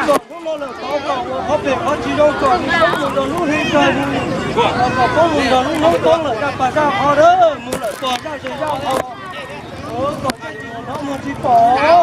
Hnub no lawm tod kom ua qhov phem qhov tsis zoo kom nws txhob mus rau lub hli kawg li, kom poob mus rau lub hnub poob lawm zaj pas zaj qhov dawb mus lawm txog zaj zes zaj qhov, kom zaj tsis hnov muag tsis pom.